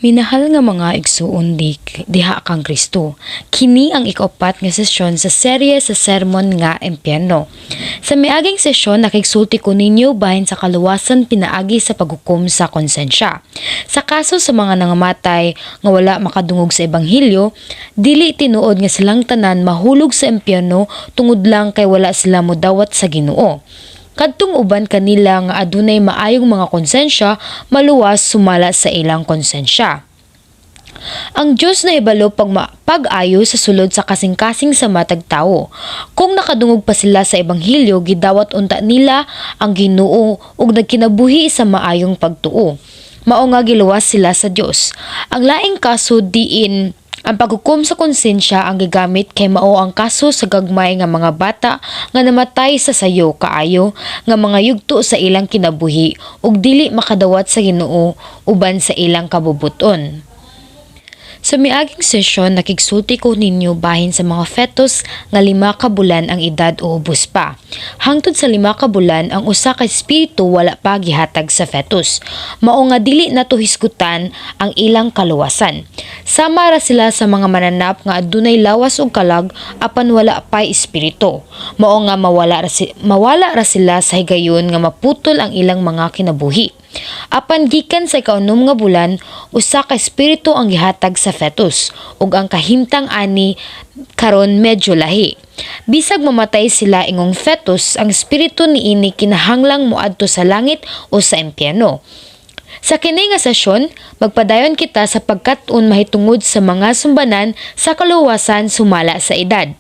Minahal nga mga igsuon di, diha kang Kristo. Kini ang ikaupat nga sesyon sa serye sa sermon nga Impyerno. Sa miaging sesyon, nakigsulti ko ninyo bahin sa kaluwasan pinaagi sa paghukom sa konsensya. Sa kaso sa mga nangamatay nga wala makadungog sa ebanghelyo, dili tinuod nga silang tanan mahulog sa impyerno tungod lang kay wala sila modawat sa Ginoo. Kadtong uban kanila nga adunay maayong mga konsensya, maluwas sumala sa ilang konsensya. Ang Dios nahibalo pag-ayo sa sulod sa kasing-kasing sa matag tawo. Kung nakadungog pa sila sa ebanghelyo, gidawat unta nila ang Ginoo ug nagkinabuhi sa maayong pagtuo. Mao nga giluwas sila sa Dios. Ang laing kaso diin ang paghukom sa konsensya ang gigamit kay mao ang kaso sa gagmay nga mga bata nga namatay sa sayo kaayo nga mga yugto sa ilang kinabuhi ug dili makadawat sa Ginoo uban sa ilang kabubuton. Sa miaging sesyon, nakigsulti ko ninyo bahin sa mga fetus nga 5 ka bulan ang edad o ubos pa. Hangtod sa 5 ka bulan, ang usa ka espiritu wala pa gihatag sa fetus. Mao nga dili nato hisgutan ang ilang kaluwasan. Sama ra sila sa mga mananap nga adunay lawas ug kalag apan wala pay espiritu. Mao nga mawala ra sila sa higayon nga maputol ang ilang mga kinabuhi. Apan gikan sa ikaunom nga bulan, usa ka espiritu ang gihatag sa fetus ug ang kahimtang ani karon medyo lahi. Bisag mamatay sila ingong fetus, ang espiritu niini kinahanglang moadto sa langit o sa impyerno. Sa kini nga sesyon, magpadayon kita sa pagkat-on mahitungod sa mga sumbanan sa kaluwasan sumala sa edad.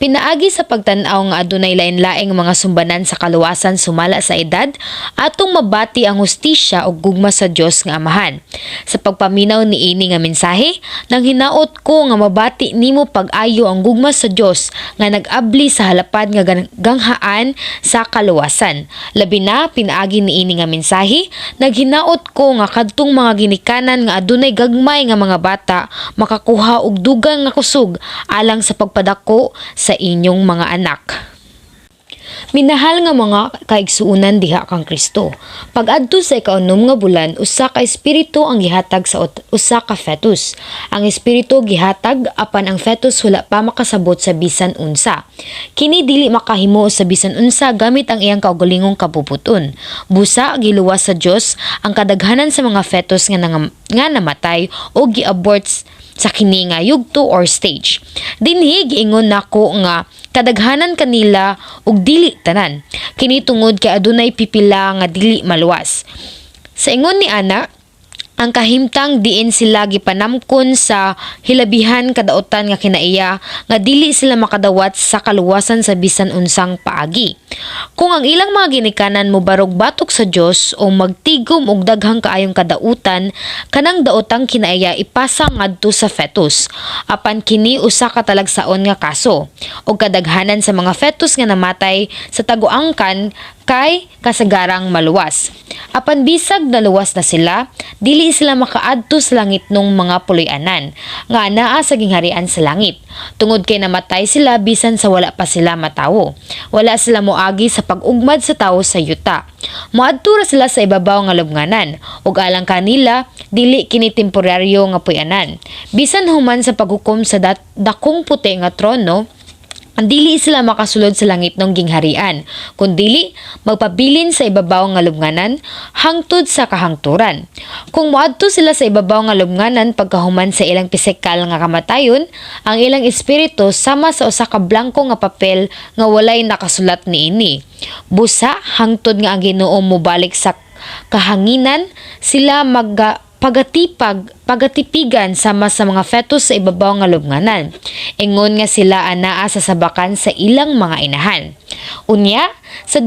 Pinaagi sa pagtan-aw nga adunay lain-laing mga sumbanan sa kaluwasan sumala sa edad, atong mabati ang hustisya ug gugma sa Dios nga Amahan. Sa pagpaminaw niini nga mensahe, nang hinaot ko nga mabati nimo pag-ayo ang gugma sa Dios nga nag-abli sa halapad nga ganghaan sa kaluwasan. Labi na pinaagi niini nga mensahe, naghinaot ko nga kadtong mga ginikanan nga adunay gagmay nga mga bata makakuha og dugang nga kusog alang sa pagpadako sa inyong mga anak. Minahal nga mga kaigsuonan diha kang Kristo. Pag-adto sa ikaunom nga bulan, usa ka espiritu ang gihatag sa usa ka fetus. Ang espiritu gihatag apan ang fetus wala pa makasabot sa bisan unsa. Kini dili makahimo sa bisan unsa gamit ang iyang kaugalingong kabubuton. Busa giluwas sa Dios ang kadaghanan sa mga fetus nga namatay o giabort sa kini nga yugto or stage. Dinhi giingon nako nga kadaghanan kanila ug dili tanan. Kini tungod kay adunay pipila nga dili maluwas. Sa ingon ni ana, ang kahimtang diin sila gipanamkon sa hilabihan kadautan nga kinaiya nga dili sila makadawat sa kaluwasan sa bisan unsang paagi. Kung ang ilang mga ginikanan mobarog batok sa Dios o magtigom og daghang kaayong kadautan, kanang daotang kinaiya ipasa ngadto sa fetus. Apan kini usa ka talagsaon nga kaso og kadaghanan sa mga fetus nga namatay sa taguangkan kay kasagarang maluwas. Apan bisag naluwas na sila, dili sila makaadto sa langitnong mga puloy-anan nga anaa sa gingharian sa langit. Tungod kay namatay sila bisan sa wala pa sila matawo. Wala sila moagi sa pag-ugmad sa tawo sa yuta. Moadto ra sila sa ibabaw nga lubnganan ug alang kanila dili kini temporaryo nga puy-anan. Bisan human sa paghukom sa dakong puti nga trono, dili sila makasulod sa langitnong gingharian, kundili magpabilin sa ibabaw nga lubnganan hangtod sa kahangturan. Kung moadto sila sa ibabaw nga lubnganan pagkahuman sa ilang pisikal nga kamatayon, ang ilang espiritu sama sa usa ka blanko nga papel nga walay nakasulat niini. Busa hangtod nga ang Ginoo mobalik sa kahanginan, sila magga pagatipag pagatipigan sama sa mga fetus sa ibabaw nga lubnganan. Ingon nga sila anaa sa sabakan sa ilang mga inahan. Unya, sa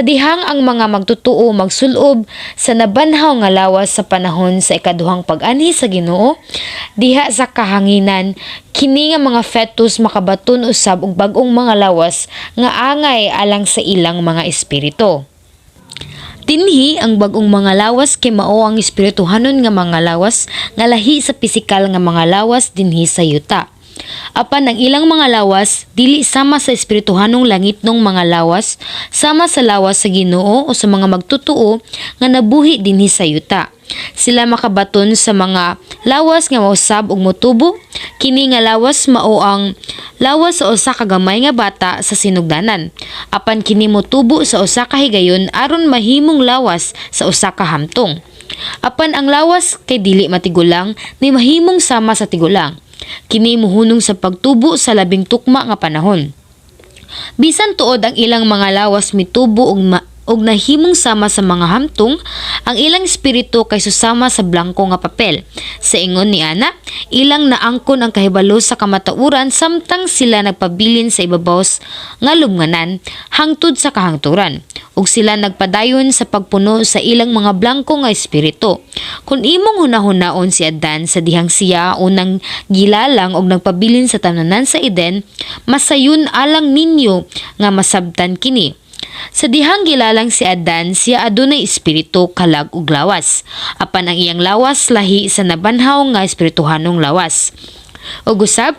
dihang ang mga magtutuo magsulob sa nabanhaw nga lawas sa panahon sa ikaduhang pag-anhi sa Ginoo, diha sa kahanginan, kini nga mga fetus makabaton usab og bag-ong mga lawas nga angay alang sa ilang mga espiritu. Dinhi ang bag-ong mga lawas kay mao ang espirituhanon nga mga lawas nga lahi sa pisikal nga mga lawas dinhi sa yuta. Apan ang ilang mga lawas dili sama sa espirituhanong langitnong mga lawas, sama sa lawas sa Ginoo o sa mga magtutuo nga nabuhi dinhi sa yuta. Sila makabaton sa mga lawas nga mausab ug motubo. Kini nga lawas mao ang lawas sa usa ka gamay nga bata sa sinugdanan. Apan kini motubo sa usa ka higayon aron mahimong lawas sa usa ka hamtong. Apan ang lawas kay dili matigulang ni mahimong sama sa tigulang. Kini mohunong sa pagtubo sa labing tukma nga panahon. Bisan tuod ang ilang mga lawas mitubo ug nahimong sama sa mga hamtong, ang ilang espiritu kay susama sa blangko nga papel. Sa ingon ni ana, ilang naangkon ang kahibalo sa kamatuoran samtang sila nagpabilin sa ibabaw nga lubnganan hangtod sa kahangturan, ug sila nagpadayon sa pagpuno sa ilang mga blangko nga espiritu. Kung imong hunahunaon si Adan sa dihang siya unang gilalang og nagpabilin sa tanan sa Eden, masayon alang ninyo nga masabtan kini. Sa dihang gilalang si Adan, siya adunay espiritu, kalag ug lawas. Apan ang iyang lawas lahi sa nabanhaw nga espirituhanong lawas. Ug usab,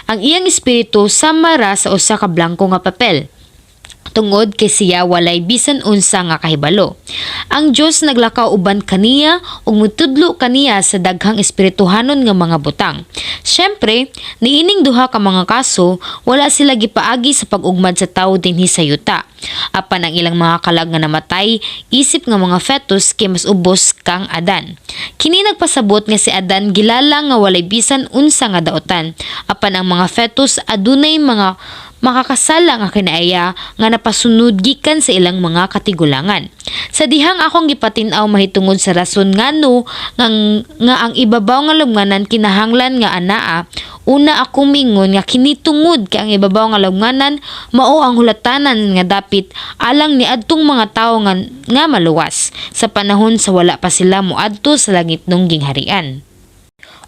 ang iyang espiritu sama ra sa usa ka blangko nga papel tungod kay siya walay bisan unsa nga kahibalo. Ang Dios naglakaw uban kaniya ug mutudlo kaniya sa daghang espirituhanon nga mga butang. Syempre, niining duha ka mga kaso, wala sila gipaagi sa pag-ugmad sa tawo dinhi sa yuta. Apan ang ilang mga kalag nga namatay isip nga mga fetus kay mas ubos kang Adan. Kini nagpasabot nga si Adan gilalang nga walay bisan unsa nga daotan. Apan ang mga fetus adunay mga makakasala nga kinaaya nga napasunod gikan sa ilang mga katigulangan. Sa dihang akong gipatin-aw mahitungod sa rason ngano nga ang ibabaw nga lubnganan kinahanglan nga anaa, una akong mingon nga kini tungod kay ang ibabaw nga lubnganan mao ang hulatanan nga dapit alang niadtong mga tawo nga maluwas sa panahon sa wala pa sila moadto sa langitnong gingharian.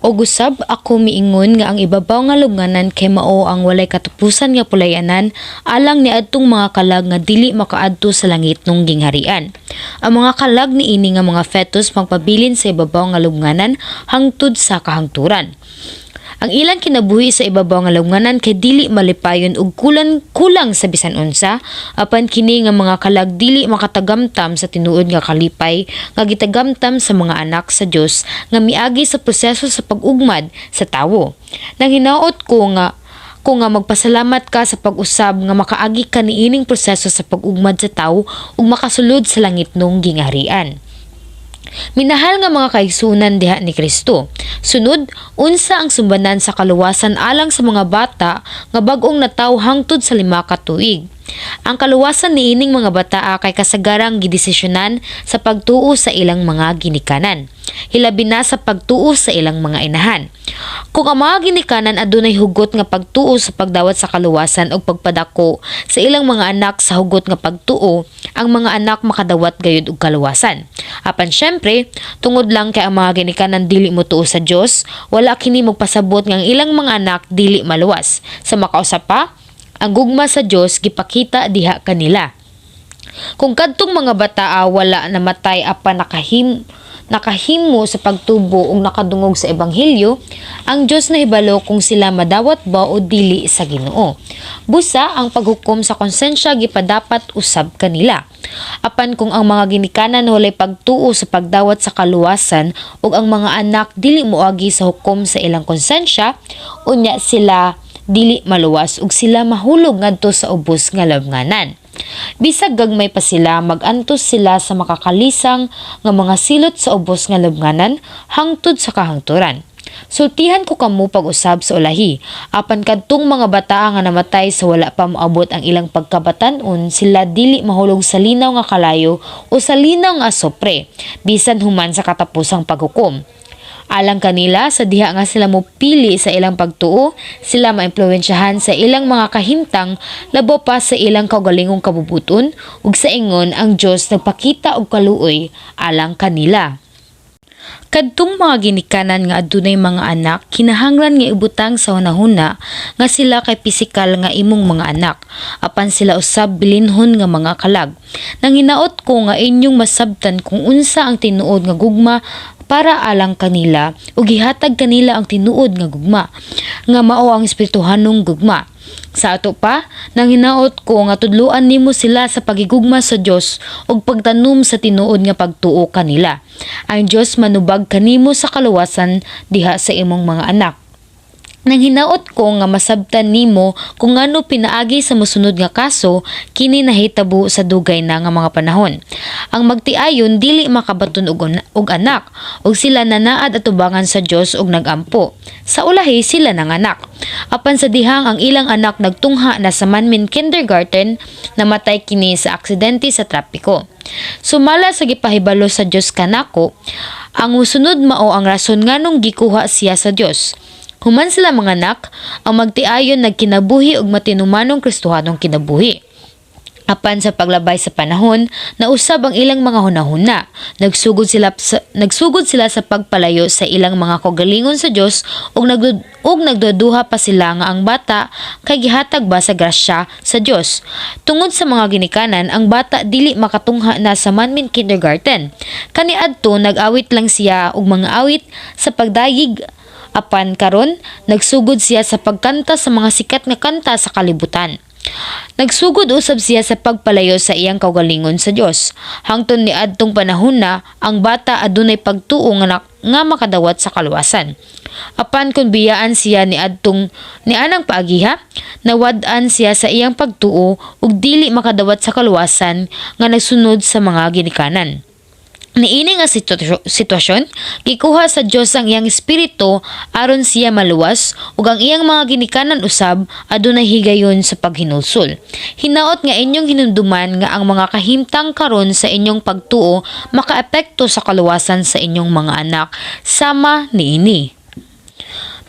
Og usab ako miingon nga ang ibabaw nga lubnganan kay mao ang walay katapusan nga pulayanan alang niadtong mga kalag nga dili makaadto sa langitnong gingharian. Ang mga kalag niini nga mga fetus magpabilin sa ibabaw nga lubnganan hangtod sa kahangturan. Ang ilang kinabuhi sa ibabaw nga lubnganan kay dili malipayon ug kulang sa bisan unsa, apan kini nga mga kalag dili makatagamtam sa tinuod nga kalipay nga gitagamtam sa mga anak sa Dios nga miagi sa proseso sa pag-ugmad sa tawo. Nang hinaot ko nga magpasalamat ka sa pag-usab nga makaagi ka niining proseso sa pag-ugmad sa tawo ug makasulod sa langitnong gingharian. Minahal nga mga kaigsunan diha ni Kristo. Sunod, unsa ang sumbanan sa kaluwasan alang sa mga bata nga bag-ong nataw hangtod sa 5 ka tuig? Ang kaluwasan niining mga bataa kay kasagarang gidesisyonan sa pagtuo sa ilang mga ginikanan. Hilabi na sa pagtuo sa ilang mga inahan. Kung ang mga ginikanan adunay hugot nga pagtuo sa pagdawat sa kaluwasan og pagpadako sa ilang mga anak sa hugot nga pagtuo, ang mga anak makadawat gayud og kaluwasan. Apan syempre, tungod lang kay ang mga ginikanan dili motuo sa Dios, wala kini magpasabot nga ang ilang mga anak dili maluwas. Sa makausap pa, ang gugma sa Dios gipakita diha kanila. Kung kadtong mga bataa wala namatay apan nakahimo sa pagtubo ug nakadungog sa ebanghelyo, ang Dios nahibalo kung sila madawat ba o dili sa Ginoo. Busa ang paghukom sa konsensya gipadapat usab kanila. Apan kung ang mga ginikanan walay pagtuo sa pagdawat sa kaluwasan ug ang mga anak dili moagi sa hukom sa ilang konsensya, unya sila dili maluwas ug sila mahulog ngadto sa ubos nga lubnganan. Bisag gagmay pa sila, magantos sila sa makakalisang nga mga silot sa ubos nga lubnganan hangtod sa kahangturan. Sultihan ko kamo pag-usab sa ulahi, apan kadtong mga bata nga namatay sa wala pa moabot ang ilang pagkabatan-on, sila dili mahulog sa linaw nga kalayo o sa linaw nga asupre, bisan human sa katapusang paghukom. Alang kanila, sa diha nga sila mopili sa ilang pagtuo, sila maimpluwensyahan sa ilang mga kahimtang, labaw pa sa ilang kaugalingong kabubuton, ug sa ingon ang Dios nagpakita og kaluoy alang kanila. Kadtong mga ginikanan nga adunay mga anak, kinahanglan nga ibutang sa hunahuna nga sila kay pisikal nga imong mga anak, apan sila usab bilinhon nga mga kalag. Nang hinaot ko nga inyong masabtan kung unsa ang tinuod nga gugma para alang kanila ug gihatag kanila ang tinuod nga gugma nga mao ang espirituhanong gugma. Sa ato pa, nang hinaot ko nga tudluan nimo sila sa pagigugma sa Dios ug pagtanom sa tinuod nga pagtuo kanila. Ang Dios manubag kanimo sa kaluwasan diha sa imong mga anak. Nang hinaot ko nga masabtan nimo kung ngano pinaagi sa mosunod nga kaso, kini nahitabo sa dugay na nga mga panahon. Ang magtiayon dili makabaton og anak ug sila nanaad atubangan sa Dios og nagampo. Sa ulahi sila nanganak. Apan sa dihang ang ilang anak nagtungha na sa Manmin Kindergarten, namatay kini sa aksidente sa trapiko. Sumala sa gipahibalo sa Dios kanako, ang mosunod mao ang rason nganong gikuha siya sa Dios. Human sila manganak, ang magtiayon nagkinabuhi og matinumanong Kristohanong kinabuhi. Apan sa paglabay sa panahon, nausab ang ilang mga hunahuna. Nagsugod sila sa pagpalayo sa ilang mga kaugalingon sa Dios ug nagduduha pa sila nga ang bata kay gihatag ba sa grasya sa Dios. Tungod sa mga ginikanan, ang bata dili makatungha na sa Manmin Kindergarten. Kaniadto nag-awit lang siya og mga awit sa pagdayeg, apan karon nagsugod siya sa pagkanta sa mga sikat nga kanta sa kalibutan. Nagsugod usab siya sa pagpalayo sa iyang kaugalingon sa Dios. Hangtod ni adtong panahon na ang bata adunay pagtuo nga makadawat sa kaluwasan. Apan kung biyaan siya ni adtong ni anang paagiha, nawad-an siya sa iyang pagtuo ug dili makadawat sa kaluwasan nga nagsunod sa mga ginikanan. Niini nga sitwasyon, gikuha sa Dios ang iyang espiritu aron siya maluwas ug ang iyang mga ginikanan usab adunay higayon sa paghinulsol. Hinaot nga inyong hinumduman nga ang mga kahimtang karon sa inyong pagtuo makaepekto sa kaluwasan sa inyong mga anak sama niini.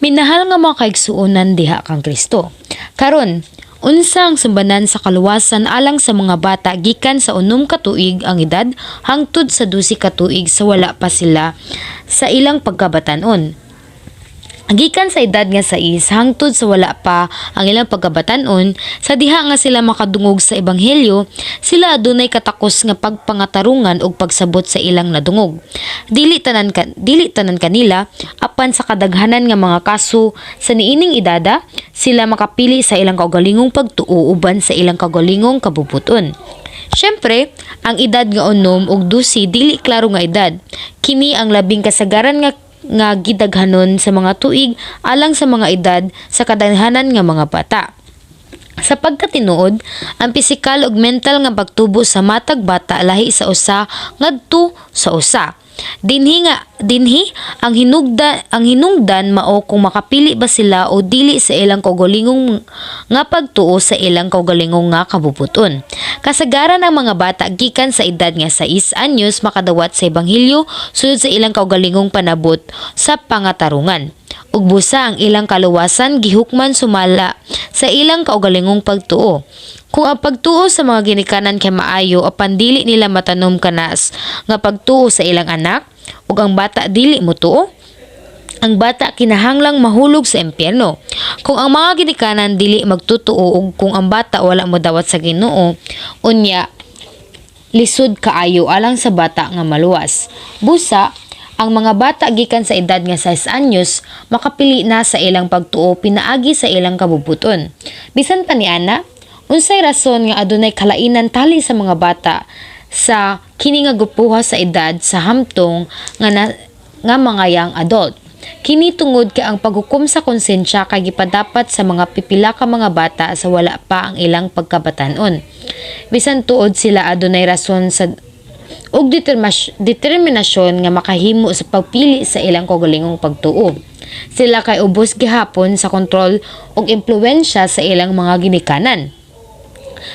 Minahal nga mga kaigsuonan diha kang Kristo. Karon, unsa ang sumbanan sa kaluwasan alang sa mga bata gikan sa 6 ka tuig ang edad hangtod sa 12 ka tuig sa wala pa sila sa ilang pagkabatanon? Gikan sa edad nga 6 hangtod sa wala pa ang ilang pagkabatanon, sa diha nga sila makadungog sa ebanghelyo, sila adunay katakos nga pagpangatarungan ug pagsabot sa ilang nadungog. Dili tanan kanila, apan sa kadaghanan nga mga kaso sa niining edada, sila makapili sa ilang kaugalingong pagtuo uban sa ilang kaugalingong kabubuton. Syempre, ang edad nga 6 ug 12 dili klaro nga edad. Kini ang labing kasagaran nga gidaghanon sa mga tuig alang sa mga edad sa kadaghanan nga mga bata. Sa pagkatinuod, ang pisikal ug mental nga pagtubo sa matag bata lahi sa usa ngadto sa usa. Dinhi ang hinungdan mao kung makapili ba sila o dili sa ilang kaugalingong nga pagtuo sa ilang kaugalingong nga kabubuton. Kasagaran ang mga bata gikan sa edad nga 6 anyos makadawat sa ebanghelyo sulod sa ilang kaugalingong panabot sa pangatarungan. Ug busa ang ilang kaluwasan gihukman sumala sa ilang kaugalingong pagtuo. Kung ang pagtuo sa mga ginikanan kay maayo apan dili nila matanom kanas nga pagtuo sa ilang anak ug ang bata dili motuo, ang bata kinahanglang mahulog sa impyerno. Kung ang mga ginikanan dili magtutuo ug kung ang bata wala modawat sa Ginoo, unya lisod kaayo alang sa bata nga maluwas. Busa, ang mga bata gikan sa edad nga 6 anyos makapili na sa ilang pagtuo pinaagi sa ilang kabubuton. Bisan pa niana, unsay rason nga adunay kalainan tali sa mga bata sa kini nga grupuha sa edad sa hamtong nga mga young adult? Kini tungod kay ang paghukom sa konsensya kay gipadapat sa mga pipila ka mga bata sa wala pa ang ilang pagkabatanon. Bisan tuod sila adunay rason sa ug determinasyon nga makahimo sa pagpili sa ilang kaugalingong pagtuo, sila kay ubos gihapon sa kontrol ug impluwensya sa ilang mga ginikanan.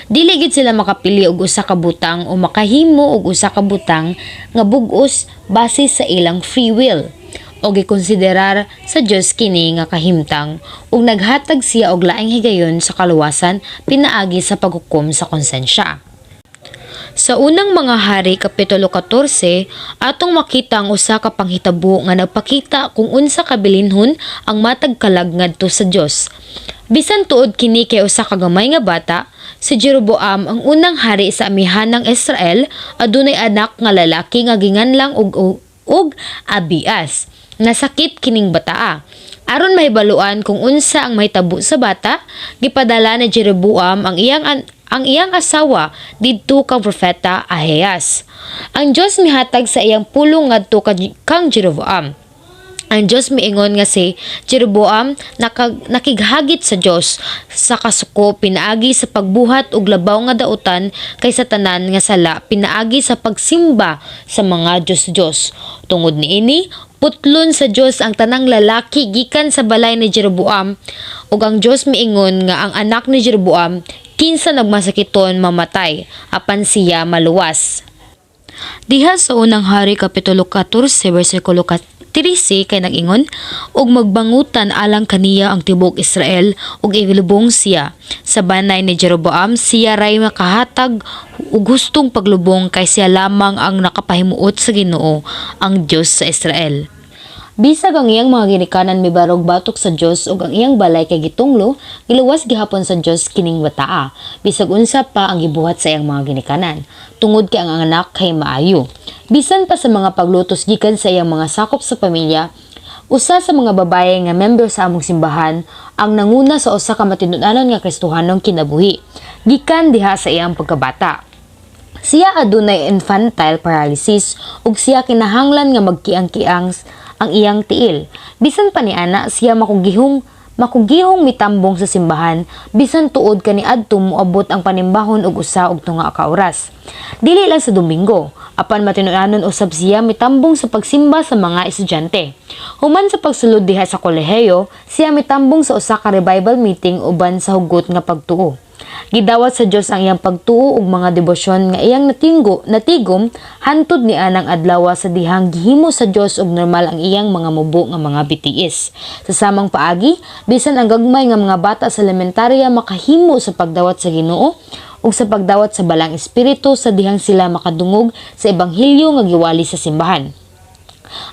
Dili gid sila makapili og usa ka butang o makahimo og usa ka butang nga bug-os base sa ilang free will. O gikonsiderar sa Dios kini nga kahimtang ug naghatag siya og laing higayon sa kaluwasan pinaagi sa paghukom sa konsensya. Sa Unang Mga Hari kapitulo 14, atong makita ang usa ka panghitabo nga nagpakita kung unsa kabilinhon ang matag kalag ngadto sa Dios. Bisan tuod kini kay usa ka gamay nga bata, si Jeroboam, ang unang hari sa amihanang Israel, adunay anak nga lalaki nga ginganlang og Abias. Nasakit kining bataa. Aron mahibaluan kung unsa ang mahitabo sa bata, gipadala ni Jeroboam ang iyang asawa didto kang propeta Ahias. Ang Dios mihatag sa iyang pulong ngadto kang Jeroboam. Ang Dios miingon nga si Jeroboam nakighagit sa Dios sa kasuko pinaagi sa pagbuhat og labaw nga dautan kaysa tanan nga sala pinaagi sa pagsimba sa mga Diyos-Diyos. Tungod niini, putlon sa Dios ang tanang lalaki gikan sa balay ni Jeroboam, ug ang Dios miingon nga ang anak ni Jeroboam kinsa nagmasakiton mamatay, apan siya maluwas. Diha sa Unang Hari kapitulo 14 bersikulo 13 kay nag-ingon, "Ug magbangutan alang kaniya ang tibuok Israel ug ilubong siya sa banay ni Jeroboam. Siya ray makahatag og hustong paglubong kay siya lamang ang nakapahimuot sa Ginoo, ang Dios sa Israel." Bisag ang iyang mga ginikanan mibarog batok sa Dios ug ang iyang balay kay gitunglo, giluwas gihapon sa Dios kining bataa bisag unsa pa ang gibuhat sa iyang mga ginikanan, tungod kay ang anak kay maayo. Bisan pa sa mga paglutos gikan sa iyang mga sakop sa pamilya, usa sa mga babaye nga member sa among simbahan ang nanguna sa usa ka matinud-anon nga Kristohanong kinabuhi gikan diha sa iyang pagkabata. Siya adunay infantile paralysis ug siya kinahanglan nga magkiang-kiang ang iyang tiil. Bisan pa niana, siya makugihong mitambong sa simbahan bisan tuod kaniadto moabot ang panimbahon og 1.5 ka oras. Dili lang sa Domingo, apan matinud-anon usab siya mitambong sa pagsimba sa mga estudyante. Human sa pagsulod diha sa kolehiyo, siya mitambong sa usa ka revival meeting uban sa hugot nga pagtuo. Gidawat sa Dios ang iyang pagtuo ug mga debosyon nga iyang natigom hantod ni anang adlaw sa dihang gihimo sa Dios og normal ang iyang mga mubo nga mga BTS. Sa samang paagi, bisan ang gagmay nga mga bata sa elementarya makahimo sa pagdawat sa Ginoo ug sa pagdawat sa Balaang Espiritu sa dihang sila makadungog sa ebanghelyo nga giwali sa simbahan.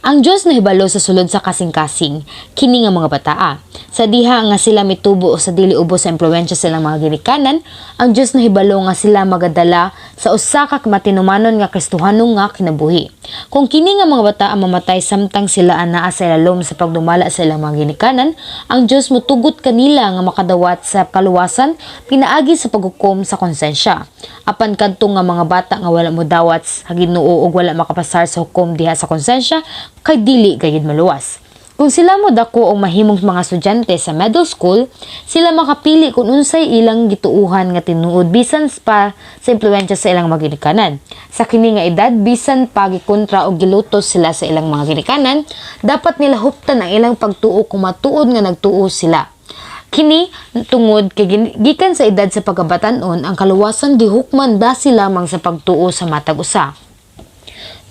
Ang Dios nahibalo sa sulod sa kasing-kasing kini nga mga bataa. Sa diha nga sila mitubo o sa dili ubos sa impluwensya sa ilang mga ginikanan, ang Dios nahibalo nga sila magadala sa usa ka matinumanon nga Kristohanon nga kinabuhi. Kung kini nga mga bataa mamatay samtang sila anaa sa ilalom sa pagdumala sa ilang mga ginikanan, ang Dios motugot kanila nga makadawat sa kaluwasan pinaagi sa paghukom sa konsensya. Apan kadto nga mga bata nga wala modawat sa Ginoo ug wala makapasar sa hukom diha sa konsensya kay dili gayud maluwas. Kung sila mo dako og mahimong mga estudyante sa middle school, sila makapili kung unsay ilang gituuhan nga tinuod bisan pa sa impluwensya sa ilang mga ginikanan. Sa kini nga edad, bisan pa gikontra o gilutos sila sa ilang mga ginikanan, dapat nila huptan ang ilang pagtuo kung matuod nga nagtuo sila. Kini tungod kay gikan sa edad sa pagkabatan-on, ang kaluwasan gihukman base lamang sa pagtuo sa matag usa.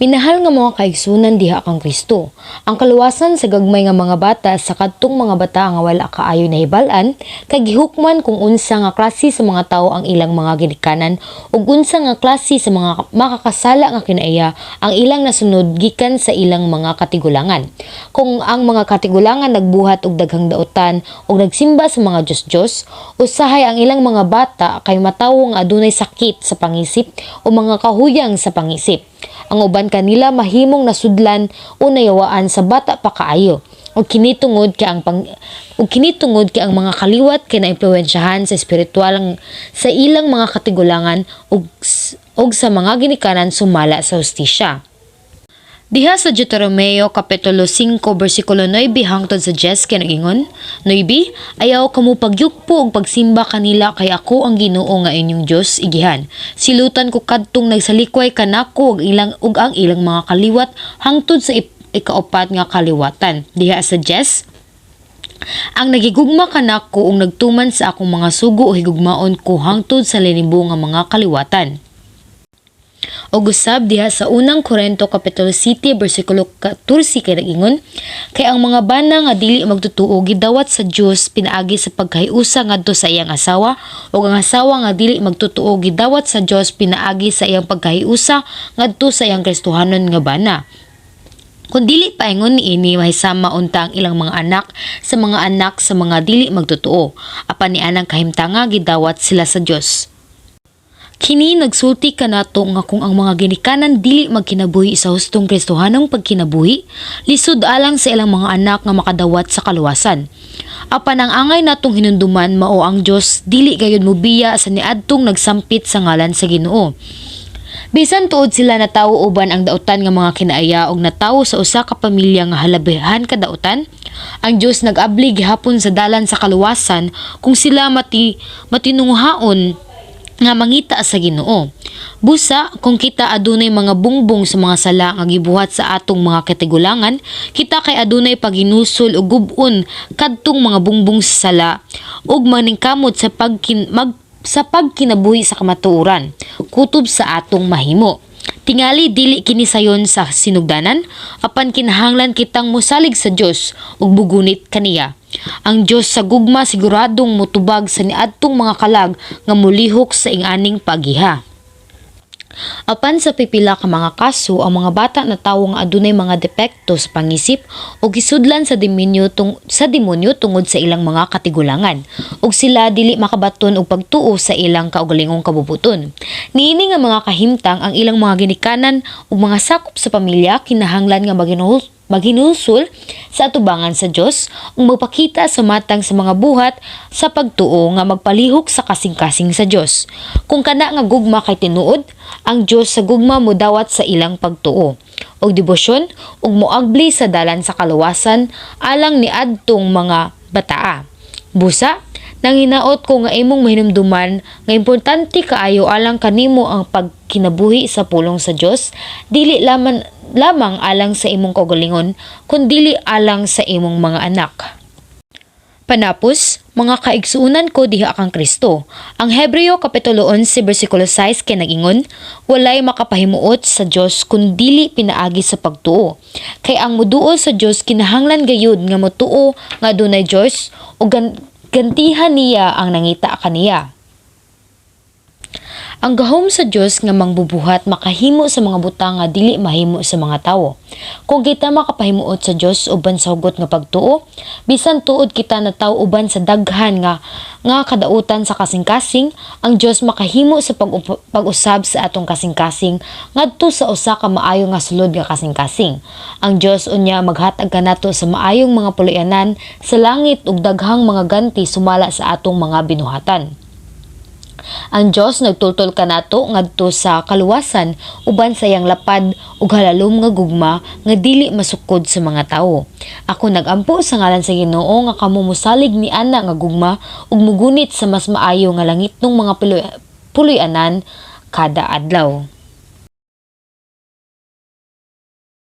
Minahal nga mga kaigsunan diha kang Kristo. Ang kaluwasan sa gagmay nga mga bata sa kadtong mga bata nga wala kaayo nahibal-an kay gihukman kung unsa nga klase sa mga tawo ang ilang mga ginikanan ug unsa nga klase sa mga makakasala nga kinaiya ang ilang nasunod gikan sa ilang mga katigulangan. Kung ang mga katigulangan nagbuhat og daghang dautan ug nagsimba sa mga Diyos-Diyos, usahay ang ilang mga bata kay matawo nga adunay sakit sa pangisip o mga kahuyang sa pangisip. Ang uban kanila mahimong nasudlan o nayawaan sa bata pa kaayo. Ug kini tungod kay ang mga kaliwat kay naimpluwensyahan sa espiritual sa ilang mga katigulangan ug sa mga ginikanan sumala sa hustisya. Diha sa Deuteronomio kapitulo 5 bersikulo 9 hangtod sa 10 kay nag-ingon, 9, "Ayaw kamo pagyukpo og pagsimba kanila kay ako ang Ginoo nga inyong Dios igihan. Silutan ko kadtong nagsalikway kanako ug ang ilang mga kaliwat hangtod sa ikaupat nga kaliwatan." Diha sa 10, "Ang nagigugma kanako ug nagtuman sa akong mga sugo higugmaon ko hangtod sa linibo nga mga kaliwatan." Ug usab diha sa Unang Korento kapitulo 7 bersikulo 14 kay nag-ingon, "Kay ang mga bana nga dili magtotoo gidawat sa Dios pinaagi sa pagkahiusa ngadto sa iyang asawa, ug ang asawa nga dili magtotoo gidawat sa Dios pinaagi sa iyang pagkahiusa ngadto sa iyang Kristohanon nga bana. Kung dili paingon niini, mahisama unta ang ilang mga anak sa mga anak sa mga dili magtotoo. Apan ni anang kahimtanga gidawat sila sa Dios." Kini nagsulti kanato nga kung ang mga ginikanan dili magkinabuhi sa hustong Kristohanong pagkinabuhi, lisod alang sa ilang mga anak nga makadawat sa kaluwasan. Apan ang angay natong hinumduman mao ang Dios dili gayud mobiya sa niadtong nagsampit sa ngalan sa Ginoo. Bisan tuod sila natawo uban ang dautan nga mga kinaaya og natawo sa usa ka pamilya nga halabihan kadautan, ang Dios nag-abli gihapon sa dalan sa kaluwasan kung sila matinunghaon nga mangita sa Ginoo. Busa, kung kita adunay mga bungbong sa mga sala nga gibuhat sa atong mga katigulangan, kita kay adunay paghinusol ug gub-on kadtong mga bungbong sa sala ug maningkamot sa pagkinabuhi sa kamatuoran kutob sa atong mahimo. Tingali dili kini sayon sa sinugdanan, apan kinahanglan kitang mosalig sa Dios ug mugunit kaniya. Ang Dios sa gugma siguradong motubag sa niadtong mga kalag nga molihok sa ing-aning pagiha. Apan sa pipila ka mga kaso, ang mga bata natawo nga adunay mga depekto sa pangisip o gisudlan sa demonyo tungod sa ilang mga katigulangan ug sila dili makabaton og pagtuo sa ilang kaugalingong kabubuton. Niini nga mga kahimtang, ang ilang mga ginikanan ug mga sakop sa pamilya kinahanglan nga maghinulsol sa atubangan sa Dios ug magpakita sa matang sa mga buhat sa pagtuo nga magpalihok sa kasing-kasing sa Dios. Kung kana nga gugma kay tinuod, ang Dios sa gugma modawat sa ilang pagtuo ug debosyon ug moagli sa dalan sa kaluwasan alang niadtong mga bataa. Busa, nanghinaot ko nga imong mahinumduman nga importante kaayo alang kanimo ang pagkinabuhi sa pulong sa Dios, dili lamang alang sa imong kaugalingon, kundili alang sa imong mga anak. Panapos, mga kaigsuunan ko diha kang Kristo. Ang Hebreo Kapitulo 11 bersikulo 6 kay nag-ingon, "Walay makapahimuot sa Dios kun dili pinaagi sa pagtuo. Kay ang muduol sa Dios kinahanglan gayud nga motuo nga adunay Dios ug gantihan niya ang nangita kaniya." Ang gahom sa Dios nga mangbubuhat makahimo sa mga butang nga dili mahimo sa mga tawo. Kung kita makapahimuot sa Dios uban sa hugot nga pagtuo, bisan tuod kita natawo uban sa daghan nga kadautan sa kasing-kasing, ang Dios makahimo sa pag-usab sa atong kasing-kasing ngadto sa usa ka maayo nga sulod nga kasing-kasing. Ang Dios unya maghatag kanato sa maayong mga puloy-anan sa langit ug daghang mga ganti sumala sa atong mga binuhatan. Ang Dios nagtultol kanato ngadto sa kaluwasan uban sa iyang lapad ug halalom nga gugma nga dili masukod sa mga tawo. Ako nagampo sa ngalan sa Ginoo nga kamo mosalig ni ana nga gugma ug mugunit sa mas maayo nga langitnong mga puloy-anan kada adlaw.